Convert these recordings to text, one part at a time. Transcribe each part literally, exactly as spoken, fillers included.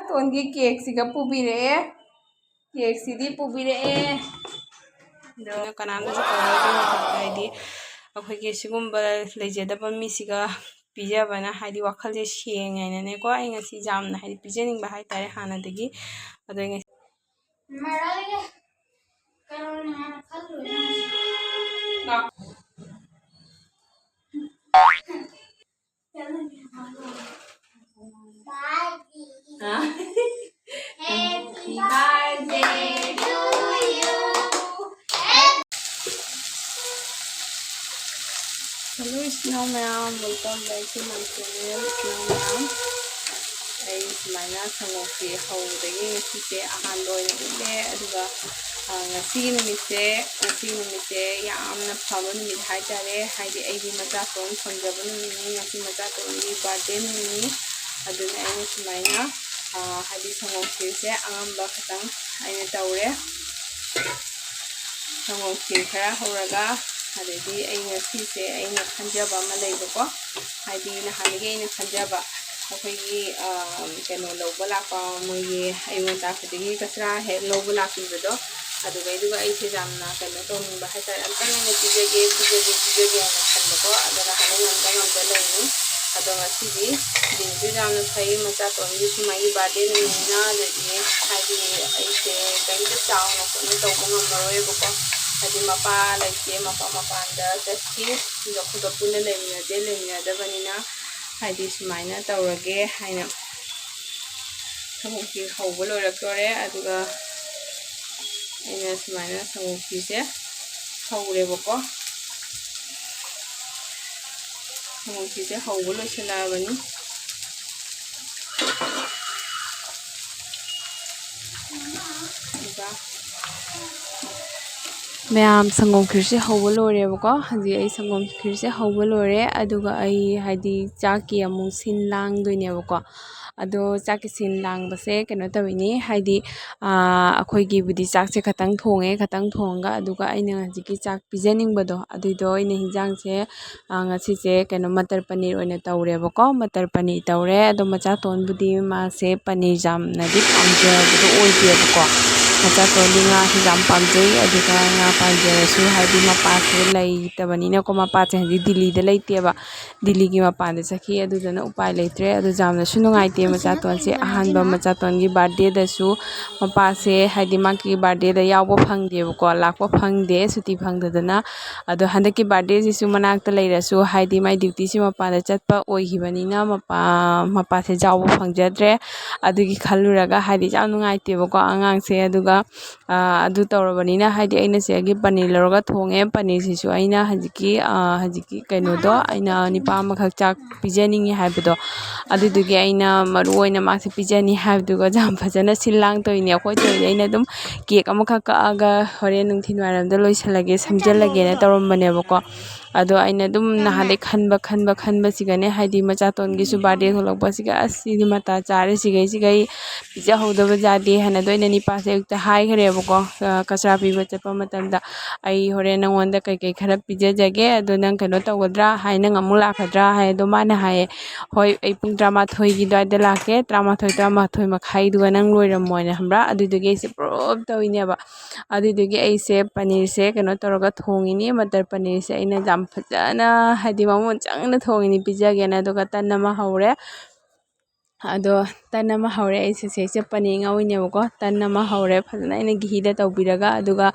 ꯇꯣꯟꯒꯤ ꯀꯦꯛꯁꯤꯒ ꯄꯨꯕꯤꯔꯛꯑꯦ꯫ ꯀꯦꯛꯁꯤꯗꯤ ꯄꯨꯕꯤꯔꯛꯑꯦ꯫ ꯑꯗꯣ ꯀꯅꯥꯝꯇꯁꯨ ꯀꯧꯅꯗꯦ ꯃꯊꯛꯇ, ꯍꯥꯏꯗꯤ ꯑꯩꯈꯣꯏꯒꯤ ꯁꯤꯒꯨꯝꯕ ꯂꯩꯖꯗꯕ ꯃꯤꯁꯤꯒ ꯄꯤꯖꯕꯅ ꯍꯥꯏꯗꯤ ꯋꯥꯈꯜꯁꯦ ꯁꯦꯡꯉꯦꯅꯅꯦꯀꯣ꯫ ꯑꯩ ꯉꯁꯤ ꯌꯥꯝꯅ ꯍꯥꯏꯗꯤ ꯄꯤꯖꯅꯤꯡꯕ ꯍꯥꯏꯇꯥꯔꯦ ꯍꯥꯟꯅꯗꯒꯤ꯫ ꯑꯗꯣ ꯑꯩ ꯉꯁꯤ Happy birthday to you. Hello, ꯏꯆꯤꯟ ꯏꯅꯥꯎ ꯃꯌꯥꯝ, welcome back to my channel, ꯏꯆꯤꯟ ꯏꯅꯥꯎ ꯃꯌꯥꯝ꯫ ꯑꯩ ꯁꯨꯃꯥꯏꯅ ꯁꯪꯒꯣꯝ ꯈꯦꯔ ꯍꯧꯕꯗꯒꯤ ꯉꯁꯤꯁꯦ ꯑꯍꯥꯟꯕ ꯑꯣꯏꯅ ꯎꯠꯂꯦ꯫ ꯑꯗꯨꯒ, ꯑ, ꯉꯁꯤꯒꯤ ꯅꯨꯃꯤꯠꯁꯦ, ꯉꯁꯤꯒꯤ ꯅꯨꯃꯤꯠꯁꯦ ꯌꯥꯝꯅ ꯐꯕ ꯅꯨꯃꯤꯠ ꯍꯥꯏꯇꯥꯔꯦ꯫ ꯍꯥꯏꯗꯤ ꯑꯩꯒꯤ ꯃꯆꯥꯇꯣꯟ ꯐꯪꯖꯕ ꯅꯨꯃꯤꯠꯅꯤ, ꯉꯁꯤ ꯃꯆꯥꯇꯣꯟꯒꯤ birthday ꯅꯨꯃꯤꯠꯅꯤ꯫ ꯑꯗꯨꯅ ꯑꯩꯅ ꯁꯨꯃꯥꯏꯅ, ꯑ, ꯍꯥꯏꯗꯤ ꯁꯪꯒꯣꯝ ꯈꯦꯔꯁꯦ ꯑꯉꯝꯕ ꯈꯤꯇꯪ ꯑꯩꯅ ꯇꯧꯔꯦ꯫ ꯁꯪꯒꯣꯝ ꯈꯦꯔ ꯈꯔ ꯍꯧꯔꯒ, ꯑꯗꯩꯗꯤ ꯑꯩ ꯉꯁꯤꯁꯦ ꯑꯩꯅ ꯈꯟꯖꯕ ꯑꯃ ꯂꯩꯕꯀꯣ, ꯍꯥꯏꯗꯤ ꯅꯍꯥꯟꯗꯒꯤ ꯑꯩꯅ ꯈꯟꯖꯕ, ꯑꯩꯈꯣꯏꯒꯤ, ꯑ, ꯀꯩꯅꯣ ꯂꯧꯕ ꯂꯥꯛꯄ, ꯃꯣꯏꯒꯤ ꯑꯌꯨꯛ ꯉꯟꯇꯥ ꯈꯨꯗꯤꯡꯒꯤ ꯀꯆꯔꯥ ꯍꯦꯛ ꯂꯧꯕ ꯂꯥꯛꯄꯤꯕꯗꯣ, ꯑꯗꯨꯗꯩꯗꯨꯒ ꯑꯩꯁꯦ ꯌꯥꯝꯅ ꯀꯩꯅꯣ ꯇꯧꯅꯤꯡꯕ ꯍꯥꯏꯇꯥꯔꯦ, ꯑꯝꯇꯪ ꯑꯩꯅ ꯄꯤꯖꯒꯦ, ꯄꯤꯖꯒꯦ, ꯄꯤꯖꯒꯦ ꯍꯥꯏꯅ ꯈꯟꯕꯀꯣ꯫ ꯑꯗꯣ ꯅꯍꯥꯟꯗꯩ ꯉꯝꯗ ꯉꯝꯗ ꯂꯩꯔꯤꯅꯤ꯫ ꯑꯗꯣ ꯉꯁꯤꯗꯤ ꯗꯤꯟꯁꯨ ꯌꯥꯝꯅ ꯐꯩ, ꯃꯆꯥꯇꯣꯟꯒꯤꯁꯨ ꯃꯥꯒꯤ birthday ꯅꯨꯃꯤꯠꯅꯤꯅ, ꯑꯗꯒꯤ ꯍꯥꯏꯗꯤ ꯑꯩꯁꯦ ꯀꯔꯤꯝꯇ ꯆꯥꯎꯅ ꯈꯣꯠꯅ ꯇꯧꯕ ꯉꯝꯃꯔꯣꯏꯕꯀꯣ꯫ ꯍꯥꯏꯗꯤ ꯃꯄꯥ ꯂꯩꯇꯦ, ꯃꯄꯥ ꯃꯄꯥꯟꯗ ꯆꯠꯈꯤ, ꯑꯗꯣ ꯑꯩꯈꯣꯏꯒ ꯄꯨꯟꯅ ꯂꯩꯃꯤꯟꯅꯗꯦ, ꯂꯩꯃꯤꯟꯅꯗꯕꯅꯤꯅ ꯍꯥꯏꯗꯤ ꯁꯨꯃꯥꯏꯅ ꯇꯧꯔꯒꯦ ꯍꯥꯏꯅ ꯁꯪꯒꯣꯝ ꯈꯦꯔ ꯍꯧꯕ ꯂꯣꯏꯔꯛꯇꯣꯔꯦ꯫ ꯑꯗꯨꯒ ꯑꯩꯅ ꯁꯨꯃꯥꯏꯅ ꯁꯪꯒꯣꯝ ꯈꯦꯔꯁꯦ ꯍꯧꯔꯦꯕꯀꯣ꯫ ꯁꯪꯒꯣꯝ ꯈꯦꯔꯁꯦ ꯍꯧꯕ ꯂꯣꯏꯁꯤꯜꯂꯛꯑꯕꯅꯤ꯫ ꯑꯗꯨꯒ ꯃꯌꯥꯝ, ꯁꯪꯒꯣꯝ ꯈꯦꯔꯁꯦ ꯍꯧꯕ ꯂꯣꯏꯔꯦꯕꯀꯣ꯫ ꯍꯧꯖꯤꯛ ꯑꯩ ꯁꯪꯒꯣꯝ ꯈꯦꯔꯁꯦ ꯍꯧꯕ ꯂꯣꯏꯔꯦ꯫ ꯑꯗꯨꯒ ꯑꯩ ꯍꯥꯏꯗꯤ ꯆꯥꯛꯀꯤ ꯑꯃꯨꯛ ꯁꯤꯟ ꯂꯥꯡꯗꯣꯏꯅꯦꯕꯀꯣ꯫ ꯑꯗꯣ ꯆꯥꯛꯀꯤ ꯁꯤꯟ ꯂꯥꯡꯕꯁꯦ ꯀꯩꯅꯣ ꯇꯧꯋꯤꯅꯤ, ꯍꯥꯏꯗꯤ, ꯑꯩꯈꯣꯏꯒꯤꯕꯨꯗꯤ ꯆꯥꯛꯁꯦ ꯈꯇꯪ ꯊꯣꯡꯉꯦ, ꯈꯇꯪ ꯊꯣꯡꯉꯒ, ꯑꯗꯨꯒ ꯑꯩꯅ ꯍꯧꯖꯤꯛꯀꯤ ꯆꯥꯛ ꯄꯤꯖꯅꯤꯡꯕꯗꯣ, ꯑꯗꯨꯏꯗꯣ ꯑꯩꯅ ꯍꯤꯟꯖꯥꯡꯁꯦ, ꯉꯁꯤꯁꯦ ꯀꯩꯅꯣ, ꯃꯇꯔ ꯄꯅꯤꯔ ꯑꯣꯏꯅ ꯇꯧꯔꯦꯕꯀꯣ꯫ ꯃꯇꯔ ꯄꯅꯤꯔ ꯇꯧꯔꯦ꯫ ꯑꯗꯣ ꯃꯆꯥꯇꯣꯟꯕꯨꯗꯤ ꯃꯥꯁꯦ ꯄꯅꯤꯔ ꯌꯥꯝꯅꯗꯤ ꯄꯥꯝꯖꯕꯗꯣ ꯑꯣꯏꯗꯦꯕꯀꯣ꯫ ꯃꯆꯥꯇꯣꯟꯗꯤ ꯉꯥꯁꯦ ꯌꯥꯝ ꯄꯥꯝꯖꯩ꯫ ꯑꯗꯨꯒ ꯉꯥ ꯄꯥꯝꯖꯔꯁꯨ, ꯍꯥꯏꯗꯤ, ꯃꯄꯥꯁꯦ ꯂꯩꯇꯕꯅꯤꯅꯀꯣ, ꯃꯄꯥꯁꯦ ꯍꯧꯖꯤꯛ ꯗꯤꯜꯂꯤꯗ ꯂꯩꯇꯦꯕ, ꯗꯤꯜꯂꯤꯒꯤ ꯃꯄꯥꯟꯗ ꯆꯠꯈꯤ꯫ ꯑꯗꯨꯗꯨꯅ ꯎꯄꯥꯏ ꯂꯩꯇ꯭ꯔꯦ꯫ ꯑꯗꯨ ꯌꯥꯝꯅꯁꯨ ꯅꯨꯡꯉꯥꯏꯇꯦ꯫ ꯃꯆꯥꯇꯣꯟꯁꯦ ꯑꯍꯥꯟꯕ ꯃꯆꯥꯇꯣꯟꯒꯤ ꯕꯥꯔꯗꯦꯗꯁꯨ ꯃꯄꯥꯁꯦ, ꯍꯥꯏꯗꯤ, ꯃꯥꯒꯤ ꯕꯥꯔꯗꯦꯗ ꯌꯥꯎꯕ ꯐꯪꯗꯦꯕꯀꯣ, ꯂꯥꯛꯄ ꯐꯪꯗꯦ, ꯁꯨꯇꯤ ꯐꯪꯗꯗꯅ꯫ ꯑꯗꯣ ꯍꯟꯗꯛꯀꯤ ꯕꯥꯔꯗꯦꯁꯤꯁꯨ ꯃꯅꯥꯛꯇ ꯂꯩꯔꯁꯨ, ꯍꯥꯏꯗꯤ, ꯃꯥꯏ ꯗ꯭ꯌꯨꯇꯤꯁꯤ ꯃꯄꯥꯟꯗ ꯆꯠꯄ ꯑꯣꯏꯈꯤꯕꯅꯤꯅ, ꯃꯄꯥ ꯃꯄꯥꯁꯦ ꯌꯥꯎꯕ ꯐꯪꯖꯗ꯭ꯔꯦ꯫ ꯑꯗꯨꯒꯤ ꯈꯜꯂꯨꯔꯒ, ꯍꯥꯏꯗꯤ, ꯌꯥꯝ ꯅꯨꯡꯉꯥꯏꯇꯦꯕꯀꯣ ꯑꯉꯥꯡꯁꯦ꯫ ꯑꯗꯨꯒ ꯑꯗꯨ ꯇꯧꯔꯕꯅꯤꯅ, ꯍꯥꯏꯗꯤ, ꯑꯩꯅ ꯁꯤꯗꯒꯤ ꯄꯅꯤꯔ ꯂꯧꯔꯒ ꯊꯣꯡꯉꯦ꯫ ꯄꯅꯤꯔꯁꯤꯁꯨ ꯑꯩꯅ ꯍꯧꯖꯤꯛꯀꯤ, ꯍꯧꯖꯤꯛꯀꯤ ꯀꯩꯅꯣꯗꯣ, ꯑꯩꯅ ꯅꯤꯄꯥ ꯑꯃꯈꯛ ꯆꯥꯛ ꯄꯤꯖꯅꯤꯡꯉꯤ ꯍꯥꯏꯕꯗꯣ, ꯑꯗꯨꯗꯨꯒꯤ ꯑꯩꯅ ꯃꯔꯨ ꯑꯣꯏꯅ ꯃꯥꯁꯦ ꯄꯤꯖꯅꯤ ꯍꯥꯏꯕꯗꯨꯒ ꯌꯥꯝ ꯐꯖꯅ ꯁꯤꯜ ꯂꯥꯡ ꯇꯧꯔꯤꯅꯦ꯫ ꯑꯩꯈꯣꯏ ꯇꯧꯔꯤꯗꯤ ꯑꯩꯅ ꯑꯗꯨꯝ ꯀꯦꯛ ꯑꯃꯈꯛ ꯀꯛꯑꯒ ꯍꯣꯔꯦꯟ ꯅꯨꯡꯊꯤꯜ ꯋꯥꯏꯔꯝꯗ ꯂꯣꯏꯁꯤꯜꯂꯒꯦ, ꯁꯝꯖꯤꯜꯂꯒꯦꯅ ꯇꯧꯔꯝꯕꯅꯦꯕꯀꯣ꯫ ꯑꯗꯣ ꯑꯩꯅ ꯑꯗꯨꯝ ꯅꯍꯥꯟꯗꯩ ꯈꯟꯕ, ꯈꯟꯕ, ꯈꯟꯕꯁꯤꯒꯅꯦ, ꯍꯥꯏꯗꯤ, ꯃꯆꯥꯇꯣꯟꯒꯤꯁꯨ ꯕꯥꯔꯗꯦ ꯊꯣꯛꯂꯛꯄꯁꯤꯒ, "ꯑꯁ, ꯁꯤꯗꯤ ꯃꯇꯥ ꯆꯥꯔꯦ, ꯁꯤꯈꯩ, ꯁꯤꯈꯩ ꯄꯤꯖꯍꯧꯗꯕ ꯌꯥꯗꯦ" ꯍꯥꯏꯅ꯫ ꯑꯗꯣ ꯑꯩꯅ ꯅꯤꯄꯥꯁꯦ ꯑꯌꯨꯛꯇ ꯍꯥꯏꯈ꯭ꯔꯦꯕꯀꯣ, ꯀꯆꯥ ꯄꯤꯕ ꯆꯠꯄ ꯃꯇꯝꯗ, "ꯑꯩ ꯍꯣꯔꯦꯟ ꯅꯪꯉꯣꯟꯗ ꯀꯩꯀꯩ ꯈꯔ ꯄꯤꯖꯖꯒꯦ, ꯑꯗꯣ ꯅꯪ ꯀꯩꯅꯣ ꯇꯧꯒꯗ꯭ꯔꯥ ꯍꯥꯏ, ꯅꯪ ꯑꯃꯨꯛ ꯂꯥꯛꯀꯗ꯭ꯔꯥ?" ꯍꯥꯏ꯫ ꯑꯗꯣ ꯃꯥꯅ ꯍꯥꯏꯌꯦ, "ꯍꯣꯏ, ꯑꯩ ꯄꯨꯡ ꯇꯔꯥꯃꯥꯊꯣꯏꯒꯤ ꯑꯗꯨꯋꯥꯏꯗ ꯂꯥꯛꯀꯦ, ꯇꯔꯥꯃꯥꯊꯣꯏ, ꯇꯔꯥꯃꯥꯊꯣꯏ ꯃꯈꯥꯏꯗꯨꯒ ꯅꯪ ꯂꯣꯏꯔꯝꯃꯣꯅ", ꯈꯪꯕ꯭ꯔꯥ? ꯑꯗꯨꯗꯨꯒꯤ ꯑꯩꯁꯦ ꯄ꯭ꯔꯣꯞ ꯇꯧꯔꯤꯅꯦꯕ꯫ ꯑꯗꯨꯗꯨꯒꯤ ꯑꯩꯁꯦ ꯄꯅꯤꯔꯁꯦ ꯀꯩꯅꯣ ꯇꯧꯔꯒ ꯊꯣꯡꯉꯤꯅꯤ꯫ ꯃꯇꯔ ꯄꯅꯤꯔꯁꯦ ꯑꯩꯅ ꯌꯥꯝ ꯐꯖꯅ, ꯍꯥꯏꯗꯤ, ꯃꯃꯨꯟ ꯆꯪꯅ ꯊꯣꯡꯉꯤꯅꯤ, ꯄꯤꯖꯒꯦꯅ꯫ ꯑꯗꯨꯒ ꯇꯟ ꯑꯃ ꯍꯧꯔꯦ꯫ ꯑꯗꯣ ꯇꯟ ꯑꯃ ꯍꯧꯔꯦ꯫ ꯑꯩꯁꯦ ꯁꯤꯁꯦ ꯄꯅꯤꯔ ꯉꯧꯔꯤꯅꯦꯕꯀꯣ꯫ ꯇꯟ ꯑꯃ ꯍꯧꯔꯦ꯫ ꯐꯖꯅ ꯑꯩꯅ ꯘꯤꯗ ꯇꯧꯕꯤꯔꯒ, ꯑꯗꯨꯒ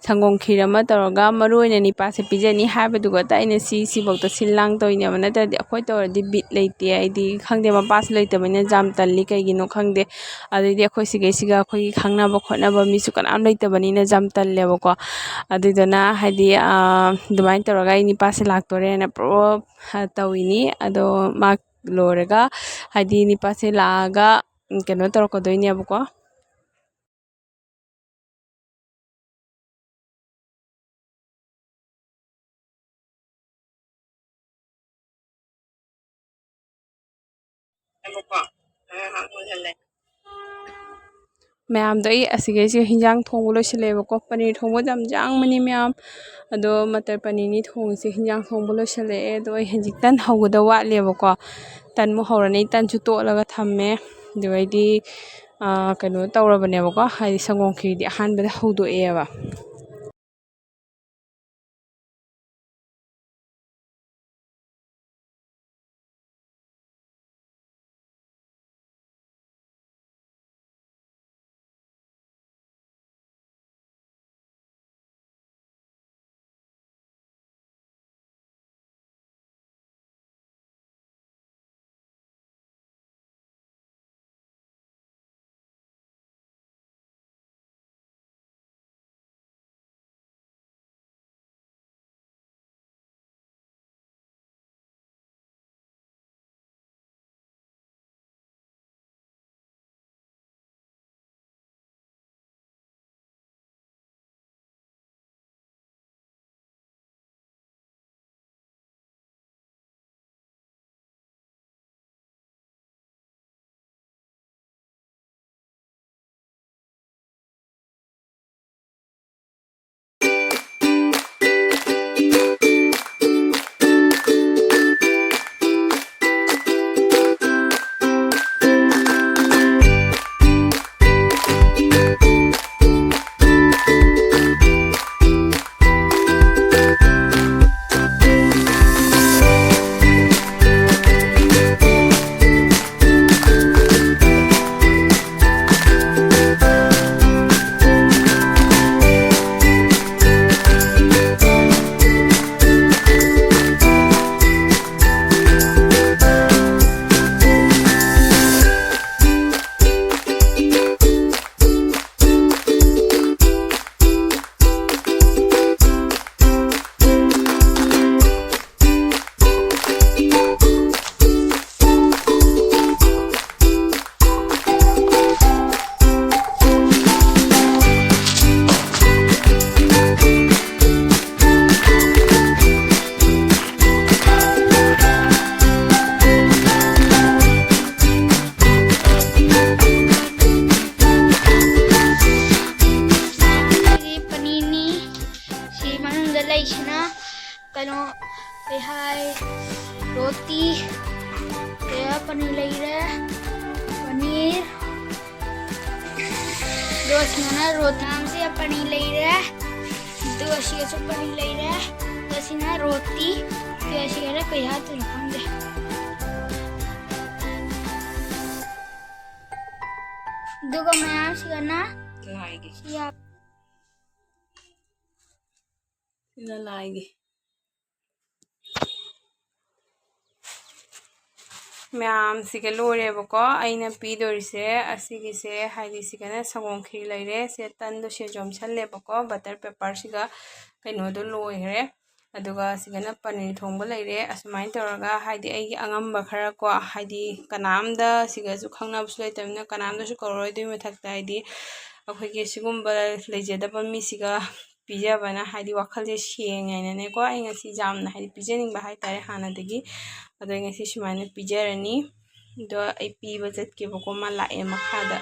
ꯁꯪꯒꯣꯝ ꯈꯤꯔ ꯑꯃ ꯇꯧꯔꯒ, ꯃꯔꯨ ꯑꯣꯏꯅ ꯅꯤꯄꯥꯁꯦ ꯄꯤꯖꯅꯤ ꯍꯥꯏꯕꯗꯨꯒ ꯑꯩꯅ ꯁꯤ, ꯁꯤꯐꯧꯗ ꯁꯤꯜ ꯂꯥꯡ ꯇꯧꯔꯤꯅꯦꯕ꯫ ꯅꯠꯇ꯭ꯔꯗꯤ ꯑꯩꯈꯣꯏ ꯇꯧꯔꯗꯤ ꯕꯤꯠ ꯂꯩꯇꯦ꯫ ꯑꯩꯗꯤ ꯈꯪꯗꯦ, ꯃꯄꯥꯁꯨ ꯂꯩꯇꯕꯅꯤꯅ ꯌꯥꯝ ꯇꯜꯂꯤ, ꯀꯩꯒꯤꯅꯣ ꯈꯪꯗꯦ꯫ ꯑꯗꯩꯗꯤ ꯑꯩꯈꯣꯏ ꯁꯤꯈꯩꯁꯤꯒ ꯑꯩꯈꯣꯏꯒꯤ ꯈꯪꯅꯕ ꯈꯣꯠꯅꯕ ꯃꯤꯁꯨ ꯀꯅꯥꯝ ꯂꯩꯇꯕꯅꯤꯅ ꯌꯥꯝ ꯇꯜꯂꯦꯕꯀꯣ꯫ ꯑꯗꯨꯗꯨꯅ, ꯍꯥꯏꯗꯤ, ꯑꯗꯨꯃꯥꯏꯅ ꯇꯧꯔꯒ ꯑꯩ ꯅꯤꯄꯥꯁꯦ ꯂꯥꯛꯇꯣꯔꯦꯅ ꯄ꯭ꯔꯣꯞ ꯇꯧꯔꯤꯅꯤ꯫ ꯑꯗꯣ ꯃꯥ ꯂꯣꯏꯔꯒ, ꯍꯥꯏꯗꯤ, ꯅꯤꯄꯥꯁꯦ ꯂꯥꯛꯑꯒ, ꯎꯝ, ꯀꯩꯅꯣ ꯇꯧꯔꯛꯀꯗꯣꯏꯅꯦꯕꯀꯣ꯫ ꯃꯌꯥꯝꯗꯣ ꯑꯩ ꯑꯁꯤꯈꯩꯁꯦ ꯍꯤꯟꯖꯥꯡ ꯊꯣꯡꯕ ꯂꯣꯏꯁꯤꯜꯂꯦꯕꯀꯣ꯫ ꯄꯅꯤꯔ ꯊꯣꯡꯕ ꯌꯥꯝ ꯌꯥꯡꯕꯅꯤ ꯃꯌꯥꯝ꯫ ꯑꯗꯣ ꯃꯇꯔ ꯄꯅꯤꯔꯅꯤ ꯊꯣꯡꯉꯤꯁꯦ, ꯍꯤꯟꯖꯥꯡ ꯊꯣꯡꯕ ꯂꯣꯏꯁꯤꯜꯂꯛꯑꯦ꯫ ꯑꯗꯣ ꯑꯩ ꯍꯧꯖꯤꯛ ꯇꯟ ꯍꯧꯒꯗꯕ ꯋꯥꯠꯂꯦꯕꯀꯣ꯫ ꯇꯟꯃꯨꯛ ꯍꯧꯔꯅꯤ, ꯇꯟꯁꯨ ꯇꯣꯠꯂꯒ ꯊꯝꯃꯦ꯫ ꯑꯗꯨꯒꯩꯗꯤ, ꯑꯥ, ꯀꯩꯅꯣ ꯇꯧꯔꯕꯅꯦꯕꯀꯣ, ꯍꯥꯏꯗꯤ ꯁꯪꯒꯣꯝ ꯈꯤꯔꯗꯤ ꯑꯍꯥꯟꯕꯗ ꯍꯧꯗꯣꯛꯑꯦꯕ꯫ ꯄꯅꯤꯔ ꯂꯩꯔꯦ, ꯄꯅꯤꯔ꯫ ꯑꯗꯣ ꯁꯤꯗꯅ ꯔꯣꯇꯤ꯫ ꯃꯌꯥꯝꯁꯦ ꯄꯅꯤꯔ ꯂꯩꯔꯦ꯫ ꯑꯗꯣ ꯁꯤꯒꯁꯨ ꯄꯅꯤꯔ ꯂꯩꯔꯦ꯫ ꯑꯗꯣ ꯁꯤꯅ ꯔꯣꯇꯤ꯫ ꯑꯗꯣ ꯁꯤꯒꯅ ꯀꯩ ꯍꯥꯞꯇꯣꯏꯅꯣ ꯈꯪꯗꯦ꯫ ꯑꯗꯨꯒ ꯃꯌꯥꯝꯁꯤꯒꯅ ꯂꯥꯏꯒꯤ꯫ ꯁꯤ ꯍꯥꯞ- ꯁꯤꯅ ꯂꯥꯏꯒꯤ꯫ ꯃꯌꯥꯝꯁꯤꯒ ꯂꯣꯏꯔꯦꯕꯀꯣ꯫ ꯑꯩꯅ ꯄꯤꯗꯣꯔꯤꯁꯦ ꯑꯁꯤꯒꯤꯁꯦ, ꯍꯥꯏꯗꯤ ꯁꯤꯒꯅ ꯁꯪꯒꯣꯝ ꯈꯤꯔ ꯂꯩꯔꯦ꯫ ꯁꯦ ꯇꯟꯗꯣ ꯁꯤ ꯌꯣꯝꯁꯜꯂꯦꯕꯀꯣ, ꯕꯇꯔ ꯄꯦꯄꯔꯁꯤꯒ ꯀꯩꯅꯣꯗꯣ ꯂꯣꯏꯈ꯭ꯔꯦ꯫ ꯑꯗꯨꯒ ꯁꯤꯒꯅ ꯄꯅꯤꯔ ꯊꯣꯡꯕ ꯂꯩꯔꯦ꯫ ꯑꯁꯨꯃꯥꯏꯅ ꯇꯧꯔꯒ, ꯍꯥꯏꯗꯤ ꯑꯩꯒꯤ ꯑꯉꯝꯕ ꯈꯔ ꯀꯣ, ꯍꯥꯏꯗꯤ ꯀꯅꯥꯝꯗ ꯁꯤꯒꯁꯨ ꯈꯪꯅꯕꯁꯨ ꯂꯩꯇꯕꯅꯤꯅ ꯀꯅꯥꯝꯗꯁꯨ ꯀꯧꯔꯔꯣꯏ꯫ ꯑꯗꯨꯒꯤ ꯃꯊꯛꯇ ꯍꯥꯏꯗꯤ ꯑꯩꯈꯣꯏꯒꯤ ꯁꯤꯒꯨꯝꯕ ꯂꯩꯖꯗꯕ ꯃꯤꯁꯤꯒ ꯄꯤꯖꯕꯅ ꯍꯥꯏꯗꯤ ꯋꯥꯈꯜꯁꯦ ꯁꯦꯡꯉꯦꯅꯅꯦꯀꯣ꯫ ꯑꯩ ꯉꯁꯤ ꯌꯥꯝꯅ ꯍꯥꯏꯗꯤ ꯄꯤꯖꯅꯤꯡꯕ ꯍꯥꯏꯇꯥꯔꯦ ꯍꯥꯟꯅꯗꯒꯤ꯫ ꯑꯗꯣ ꯑꯩ ꯉꯁꯤ ꯁꯨꯃꯥꯏꯅ ꯄꯤꯖꯔꯅꯤ꯫ ꯑꯗꯣ ꯑꯩ ꯄꯤꯕ ꯆꯠꯀꯦꯕꯀꯣ, ꯃꯥ ꯂꯥꯛꯑꯦ ꯃꯈꯥꯗ꯫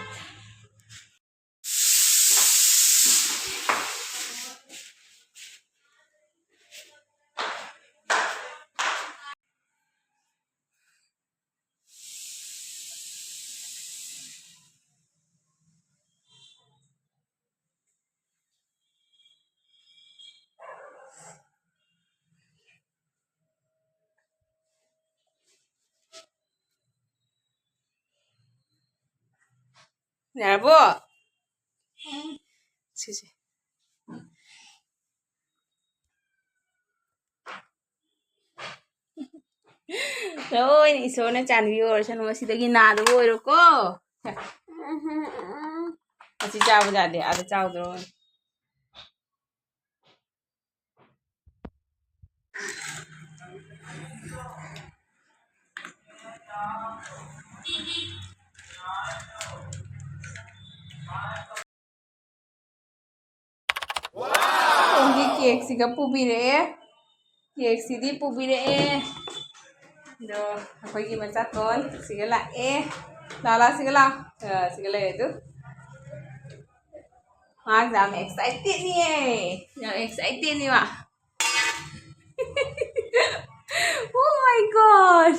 ꯌꯥꯔꯕꯣ? ꯁꯤꯁꯦ꯫ ꯂꯣꯏꯅ ꯏꯁꯣꯔꯅ ꯆꯥꯟꯕꯤꯌꯨ ꯑꯣꯏꯔꯁꯅꯨ, ꯉꯁꯤꯗꯒꯤ ꯅꯥꯗꯕ ꯑꯣꯏꯔꯣꯀꯣ꯫ ꯑꯁꯤ ꯆꯥꯕ ꯌꯥꯗꯦ, ꯑꯥꯗ ꯆꯥꯎꯗ꯭ꯔꯣ? ꯁꯣꯝꯒꯤ ꯀꯦꯛꯁꯤꯒ ꯄꯨꯕꯤꯔꯛꯑꯦ꯫ ꯀꯦꯛꯁꯤꯗꯤ ꯄꯨꯕꯤꯔꯛꯑꯦ꯫ ꯑꯗꯣ ꯑꯩꯈꯣꯏꯒꯤ ꯃꯆꯥꯇꯣꯟ ꯁꯤꯒ ꯂꯥꯛꯑꯦ꯫ ꯂꯥꯛꯑꯣ, ꯂꯥꯛꯑꯣ, ꯁꯤꯒ ꯂꯥꯛꯑꯣ꯫ ꯑ, ꯁꯤꯒ ꯂꯩꯔꯦ ꯑꯗꯨ꯫ ꯃꯥꯁꯦ ꯌꯥꯝ ꯑꯦꯛꯁꯥꯏꯇꯦꯠꯅꯤꯌꯦ꯫ ꯌꯥꯝ ꯑꯦꯛꯁꯥꯏꯇꯦꯠꯅꯤ ꯃꯥ꯫ Oh my God.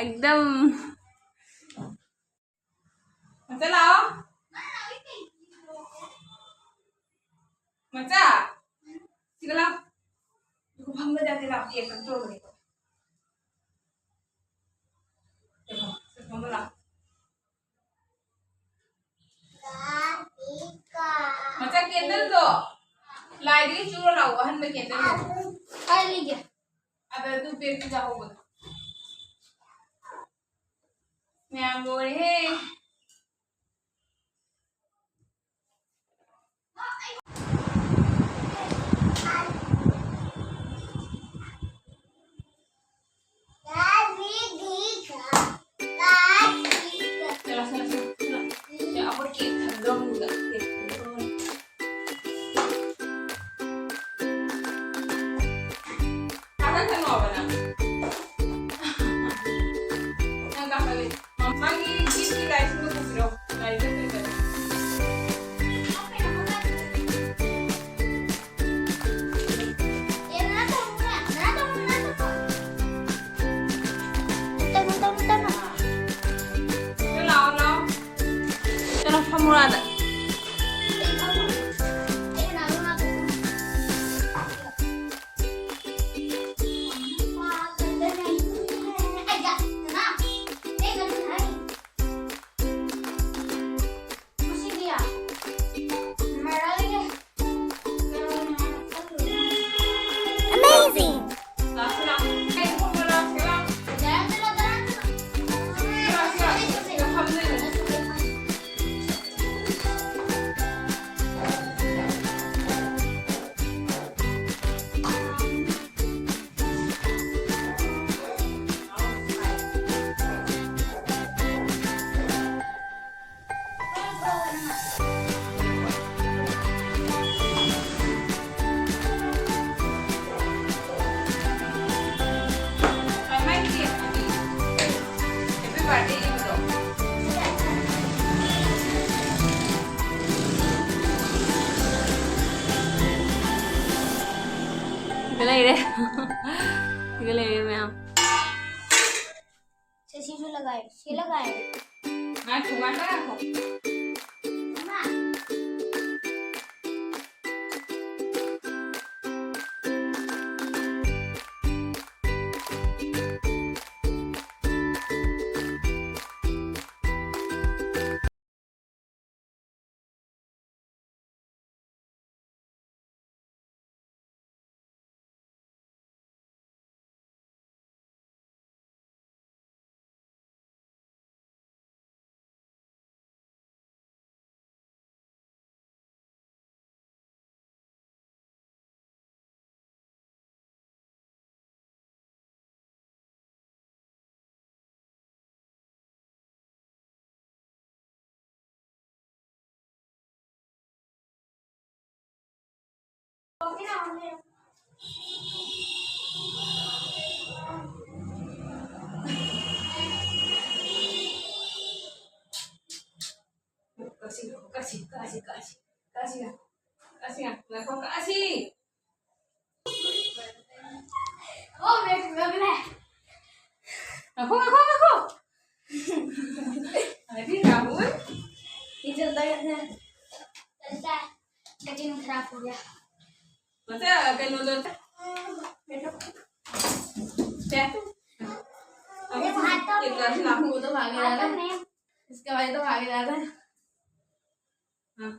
एकदम. ꯃꯆꯥ ꯂꯥꯛꯑꯣ. ꯃꯆꯥ. ꯁꯤꯒ ꯂꯥꯛꯑꯣ. ꯐꯝꯕ ꯌꯥꯗꯦ, ꯂꯥꯛꯑꯣ. ꯌꯦꯡ ꯀꯩꯅꯣ ꯇꯧꯔꯕꯅꯦꯀꯣ. ꯌꯦꯡꯉꯣ, ꯁꯤ ꯐꯝꯕ ꯂꯥꯛꯑꯣ. ꯃꯆꯥ, candleꯗꯣ ꯂꯥꯏꯗꯒꯤ ꯆꯨꯔ ꯂꯥꯛꯑꯣ, ꯑꯍꯟꯕ candleꯗꯣ꯫ ꯀꯥꯏ ꯂꯩꯒꯦ? ꯑꯗ ꯑꯗꯨ bagꯇꯨꯗ ꯍꯧꯕꯗꯣ꯫ ꯃꯌꯥꯝ ꯂꯣꯏꯔꯦꯍꯦ꯫ ꯆꯠꯂꯣ, ꯐꯝꯃꯨꯔꯣ ꯑꯥꯗ꯫ Amazing! ꯂꯩꯔꯦ꯫ ꯉꯥꯏꯈꯣ, ꯉꯥꯏꯈꯣ꯫ ꯀꯛꯑꯁꯤ, ꯀꯛꯑꯁꯤ, ꯀꯛꯑꯁꯤ, ꯀꯛꯑꯁꯤ, ꯀꯛꯑꯁꯤ, ꯉꯥꯏꯈꯣ, ꯀꯛꯑꯁꯤ꯫ ꯉꯥꯏꯈꯣ, ꯉꯥꯏꯈꯣ, ꯉꯥꯏꯈꯣ꯫ ꯑꯗꯤ ꯔꯥꯍꯨꯜ꯫ ꯏꯆꯟ ꯇꯒꯠꯅꯦ꯫ ꯆꯠꯂꯦ꯫ ꯀꯛꯆꯤꯡ ꯈꯔ ꯄꯨꯒꯦ꯫ ꯃꯆꯥ, ꯀꯩꯅꯣꯗꯣ꯫ ꯁꯦ꯫ ꯑꯃꯨꯛ ꯀ꯭ꯂꯥꯁ ꯂꯥꯛꯄꯗꯣ ꯍꯥꯡꯉꯦ ꯌꯥꯔꯦ꯫ इसका भाई तो भाग जाता है। हाँ।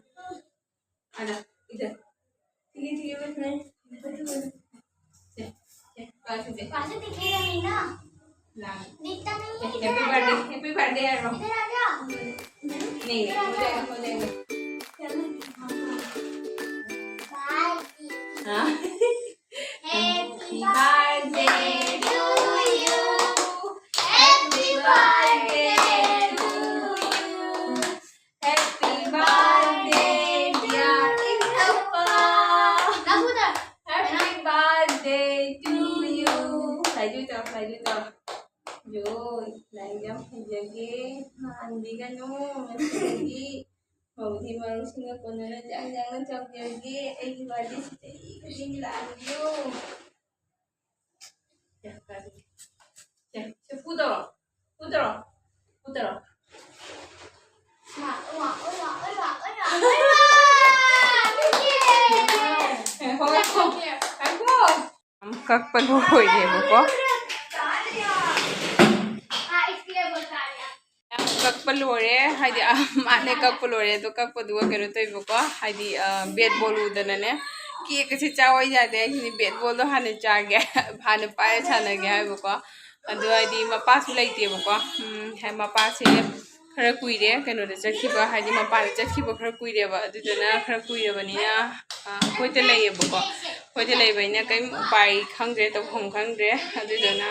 आजा, इधर। ठीक है, ठीक है, बैठ, मैं। से, से, पास से। पास से दिखेगा नहीं ना। ना। दिखता नहीं है, इधर हैप्पी आ बर्थडे, जा। हैप्पी बर्थडे यार। इधर आ जा। नहीं, नहीं, हो जाएगा, हो जाएगा। हाँ। Happy birthday to you. Happy birthday to you. Happy birthday, dear Inthapa. Happy birthday to you. ꯂꯥꯏꯗꯨ ꯇꯧ, ꯂꯥꯏꯗꯨ ꯇꯧ꯫ ꯌꯣ, ꯂꯥꯏ ꯌꯥꯝ ꯐꯖꯒꯦ꯫ ꯍꯥꯟꯕꯤꯒꯅꯨ, ꯉꯁꯤꯗꯒꯤ ꯃꯧꯒꯤ ꯃꯔꯨꯞꯁꯤꯡꯒ ꯀꯣꯟꯅꯅ ꯆꯥꯡ ꯆꯥꯡꯅ ꯆꯥꯎꯖꯒꯦ꯫ ꯑꯩꯒꯤ ꯕꯥꯔꯗꯦꯁꯤ ꯆꯍꯤ ꯈꯨꯗꯤꯡꯒꯤ ꯂꯥꯛꯍꯟꯕꯤꯌꯨ꯫ ꯁꯦ, ꯁꯦ, ꯄꯨ ꯇꯧꯔꯣ꯫ ꯄꯨ ꯇꯧꯔꯣ꯫ ꯄꯨ ꯇꯧꯔꯣ꯫ ꯀꯛꯄ ꯂꯣꯏꯔꯦꯕꯀꯣ꯫ ꯀꯛꯄ ꯂꯣꯏꯔꯦ, ꯍꯥꯏꯗꯤ, ꯑ, ꯃꯥꯅꯦ, ꯀꯛꯄ ꯂꯣꯏꯔꯦ꯫ ꯑꯗꯣ ꯀꯛꯄꯗꯨꯒ ꯀꯩꯅꯣ ꯇꯧꯏꯕꯀꯣ, ꯍꯥꯏꯗꯤ, ꯑ, ꯕꯦꯠ ꯕꯣꯜ ꯎꯗꯅꯅꯦ, ꯀꯦꯛ ꯑꯁꯤ ꯆꯥꯎ ꯌꯥꯗꯦ꯫ ꯑꯩꯁꯤꯅ ꯕꯦꯠ ꯕꯣꯜꯗꯣ ꯍꯥꯟꯅ ꯆꯥꯒꯦ, ꯍꯥꯟꯅ ꯄꯥꯏꯔ ꯁꯥꯟꯅꯒꯦ ꯍꯥꯏꯕꯀꯣ꯫ ꯑꯗꯣ ꯍꯥꯏꯗꯤ ꯃꯄꯥꯁꯨ ꯂꯩꯇꯦꯕꯀꯣ꯫ ꯎꯝ, ꯍꯥꯏ-, ꯃꯄꯥꯁꯦ ꯈꯔ ꯀꯨꯏꯔꯦ ꯀꯩꯅꯣꯗ ꯆꯠꯈꯤꯕ, ꯍꯥꯏꯗꯤ ꯃꯄꯥꯟꯗ ꯆꯠꯈꯤꯕ ꯈꯔ ꯀꯨꯏꯔꯦꯕ꯫ ꯑꯗꯨꯗꯨꯅ ꯈꯔ ꯀꯨꯏꯔꯕꯅꯤꯅ, ꯑ, ꯑꯩꯈꯣꯏꯗ ꯂꯩꯌꯦꯕꯀꯣ꯫ ꯑꯩꯈꯣꯏꯗ ꯂꯩꯕꯅꯤꯅ ꯀꯔꯤꯝ ꯎꯄꯥꯏ ꯈꯪꯗ꯭ꯔꯦ, ꯇꯧꯐꯝ ꯈꯪꯗ꯭ꯔꯦ꯫ ꯑꯗꯨꯗꯨꯅ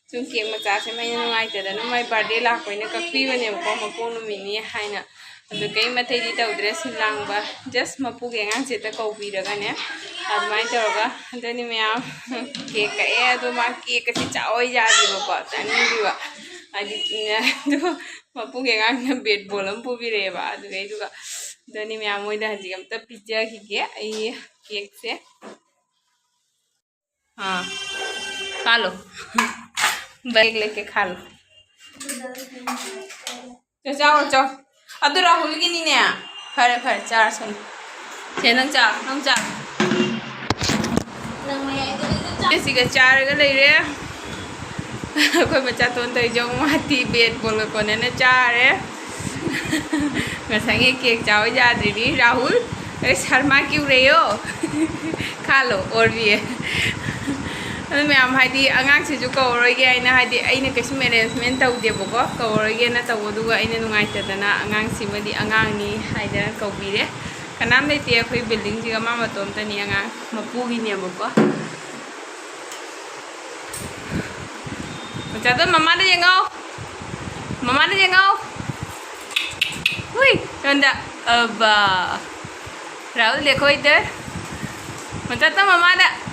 ꯁꯨꯝ ꯀꯦꯛ ꯃꯆꯥꯁꯦ ꯃꯩꯅ ꯅꯨꯡꯉꯥꯏꯇꯗꯅ, ꯃꯥꯏ ꯕꯥꯔꯗꯦ ꯂꯥꯛꯄꯅꯤꯅ ꯀꯛꯄꯤꯕꯅꯦꯕꯀꯣ, ꯃꯄꯣꯛ ꯅꯨꯃꯤꯠꯅꯤ ꯍꯥꯏꯅ꯫ ꯑꯗꯨ ꯀꯔꯤꯝ ꯑꯇꯩꯗꯤ ꯇꯧꯗ꯭ꯔꯦ, ꯁꯤꯜ ꯂꯥꯡꯕ, just ꯃꯄꯨꯒꯤ ꯑꯉꯥꯡꯁꯦ ꯍꯦꯛꯇ ꯀꯧꯕꯤꯔꯒꯅꯦ, ꯑꯗꯨꯃꯥꯏꯅ ꯇꯧꯔꯒ꯫ ꯑꯗꯨꯅꯤ ꯃꯌꯥꯝ, ꯀꯦꯛ ꯀꯛꯑꯦ꯫ ꯑꯗꯣ ꯃꯥ ꯀꯦꯛ ꯑꯁꯤ ꯆꯥꯎ ꯌꯥꯗꯦꯕꯀꯣ, ꯆꯥꯅꯤꯡꯗ꯭ꯔꯤꯕ꯫ ꯍꯥꯏꯗꯤ, ꯑꯗꯣ ꯃꯄꯨꯒꯤ ꯑꯉꯥꯡꯅ ꯕꯦꯠ ꯕꯣꯜ ꯑꯃ ꯄꯨꯕꯤꯔꯛꯑꯦꯕ, ꯑꯗꯨꯒꯩꯗꯨꯒ꯫ ꯑꯗꯨꯅꯤ ꯃꯌꯥꯝ, ꯃꯣꯏꯗ ꯍꯧꯖꯤꯛ ꯑꯝꯇ ꯄꯤꯖꯈꯤꯒꯦ ꯑꯩ ꯀꯦꯛꯁꯦ꯫ ꯑꯥ, ꯈꯥꯂꯣ꯫ ꯕꯦꯛ ꯂꯦꯛꯀꯦ, ꯈꯥꯂꯣ꯫ ꯆꯥꯎ, ꯆꯥꯎ, ꯆꯥꯎ꯫ ꯑꯗꯨ ꯔꯥꯍꯨꯜꯒꯤꯅꯤꯅꯦ꯫ ꯐꯔꯦ, ꯐꯔꯦ, ꯆꯥꯔꯁꯅꯨ꯫ ꯁꯦ, ꯅꯪ ꯆꯥ, ꯅꯪ ꯆꯥ꯫ ꯁꯤꯒ ꯆꯥꯔꯒ ꯂꯩꯔꯦ꯫ ꯑꯩꯈꯣꯏ ꯃꯆꯥꯇꯣꯟ ꯇꯧꯔꯤꯁꯦ ꯌꯦꯡꯉꯨ, ꯃꯥꯗꯤ ꯕꯦꯠ ꯕꯣꯜꯒ ꯀꯣꯟꯅꯅ ꯆꯥꯔꯦ꯫ ꯉꯁꯥꯏꯒꯤ ꯀꯦꯛ ꯆꯥꯕ ꯌꯥꯗ꯭ꯔꯤꯅꯤ ꯔꯥꯍꯨꯜ꯫ ꯑꯩ ꯁꯔꯃꯥ ꯀ꯭ꯌꯨ ꯔꯦꯌꯣ꯫ ꯈꯥꯂꯣ, ꯑꯣꯔ ꯕꯤ ꯑꯦ꯫ ꯑꯗꯨ ꯃꯌꯥꯝ, ꯍꯥꯏꯗꯤ ꯑꯉꯥꯡꯁꯤꯁꯨ ꯀꯧꯔꯣꯏꯒꯦ ꯍꯥꯏꯅ, ꯍꯥꯏꯗꯤ ꯑꯩꯅ ꯀꯩꯁꯨꯝ ꯑꯦꯔꯦꯟꯖꯃꯦꯟ ꯇꯧꯗꯦꯕꯀꯣ, ꯀꯧꯔꯣꯏꯒꯦꯅ ꯇꯧꯕ꯫ ꯑꯗꯨꯒ ꯑꯩꯅ ꯅꯨꯡꯉꯥꯏꯇꯗꯅ ꯑꯉꯥꯡꯁꯤꯃꯗꯤ ꯑꯉꯥꯡꯅꯤ ꯍꯥꯏꯗꯅ ꯀꯧꯕꯤꯔꯦ꯫ ꯀꯅꯥꯝ ꯂꯩꯇꯦ ꯑꯩꯈꯣꯏ ꯕꯤꯜꯗꯤꯡꯁꯤꯒ, ꯃꯥ ꯃꯇꯣꯝꯇꯅꯤ ꯑꯉꯥꯡ, ꯃꯄꯨꯒꯤꯅꯦꯕꯀꯣ꯫ ꯃꯆꯥꯗꯣ ꯃꯃꯥꯗ ꯌꯦꯡꯉꯣ, ꯃꯃꯥꯗ ꯌꯦꯡꯉꯣ꯫ ꯍꯨꯏ, ꯁꯣꯝꯗ꯫ ꯑꯕꯥ꯫ ꯔꯥꯍꯨꯜ, ꯗꯦꯈꯣ ꯏꯙꯔ꯫ ꯃꯆꯥꯇꯣꯟ ꯃꯃꯥꯗ꯫